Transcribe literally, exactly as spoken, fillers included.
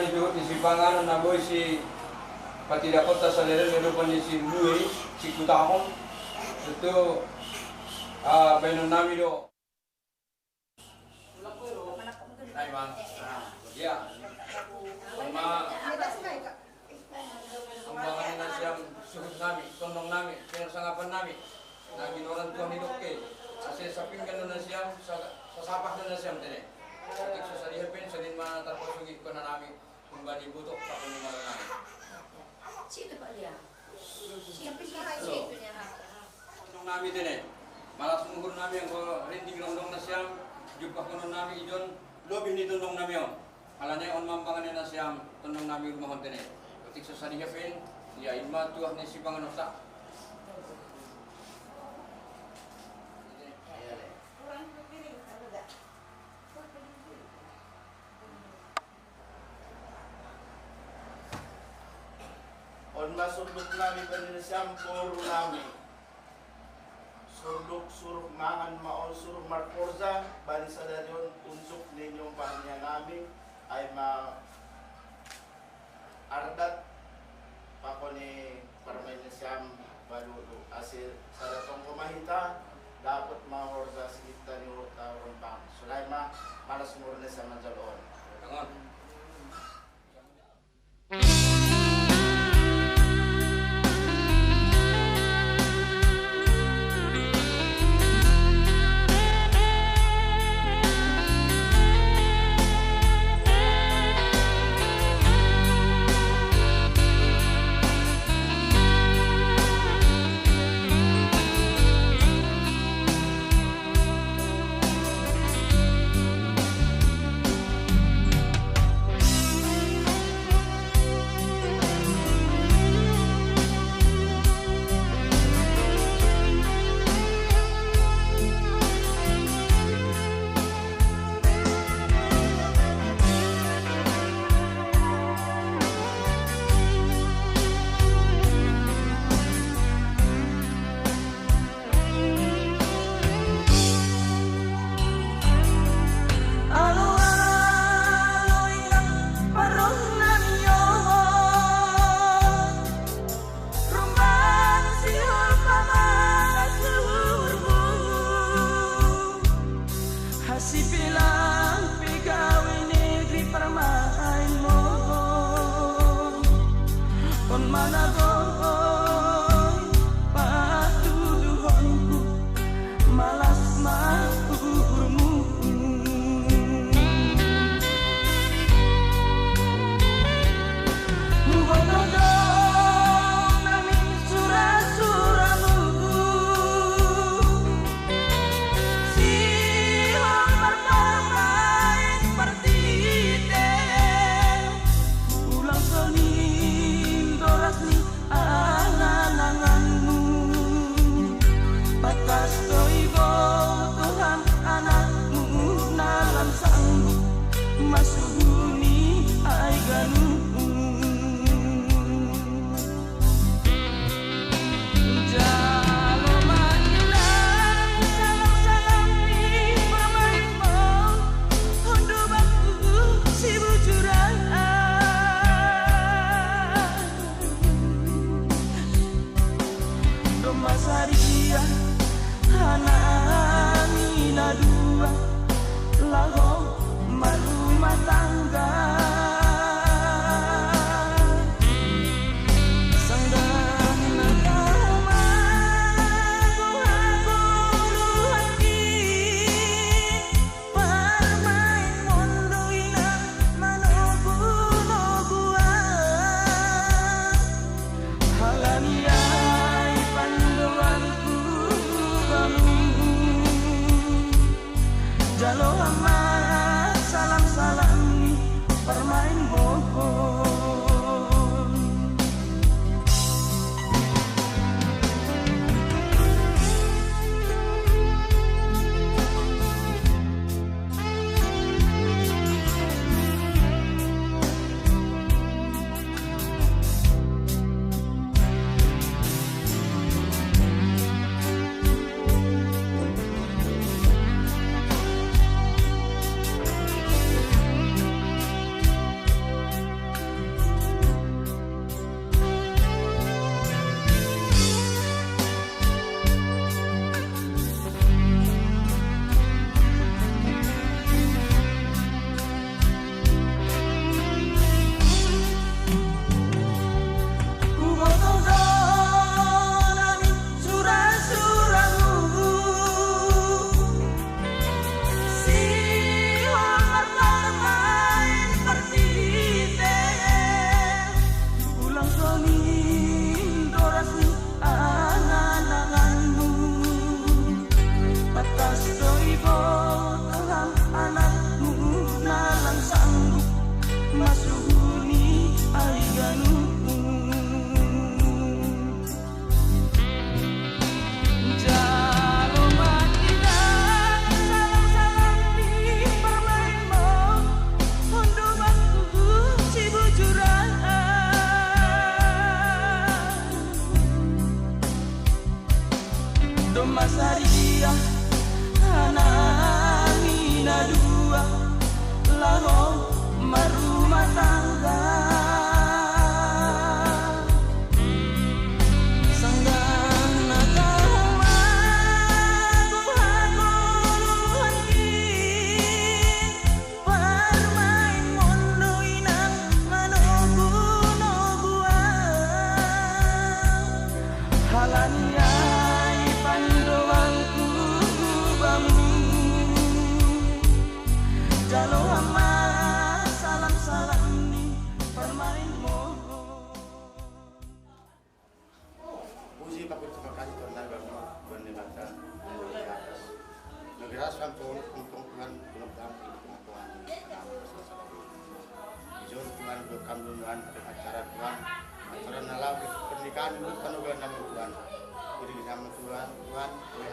Juhut ni si panganon na boi si patidakon ta sadari on, rupa ni si Lui, si Kutahon. Itu, ah, bahenon nami do. Nai ma. Ah, ya. Ma. Umbahen nasiam suhut nami, tondong nami, pinarsangapan nami. Na ginoaran Tuhan ni dokke. Ase sapinggan do nasiam, sa-, sasapah do nasiam tene. Otik so sadiha pen, songon i ma tarpasogit kona nami. Kumbani butuh pakon ni malam nami. Situ, Pak, dia. Siap, siap, siap. Tondong nami tene. Malas ma uhur nami anggo rintik rondang nasiam, jumpah konon nami ijon, lobih ni tondong nami on. Alani on ma umbahen nasiam, tondong nami rumah on tene. Otik so sadiha pen, ya, i ma tuah ni si panganon ta. On ma surduk nami bani nasiam boru nami. Surduk suruh mangan ma on, suruh markorja, bani sadari on unjuk ni nyombah ni inang nami, ai ma ardat, pakon ni parumaen nasiam balulu, ase sada tonggo ma hita, dapot ma horja sihita ni uhurta rompang. Sonai ma, malas ma uhur nasiam manjalo on. Tangon. Hasipilang pegawai negeri parumaenmu, on ma na gok patuduhonku, malas ma uhurmu. Huboto do nami sura-suramu, sihol marparumaen partite, ulang sonin doras ni angan-anganmu. Bagas do iboto ham anakmu na lam sanggup masuhuni ai ganup. Jalo ma inang salam-salam ni parumaenmu, on do bangku si bujuran. Domma sadia hanami na dua laho marumah tangga. Sanggah na tau manggohon-gohon i parumaenmon do inang manogu-noguan. Halani ai pandohanku bamu, jalo ham ma salam-salam ni parumaenmon. Tuhan, acara Tuhan, acara dalam pernikahan itu penuh dengan nama Tuhan. Jadi sama Tuhan, Tuhan, oleh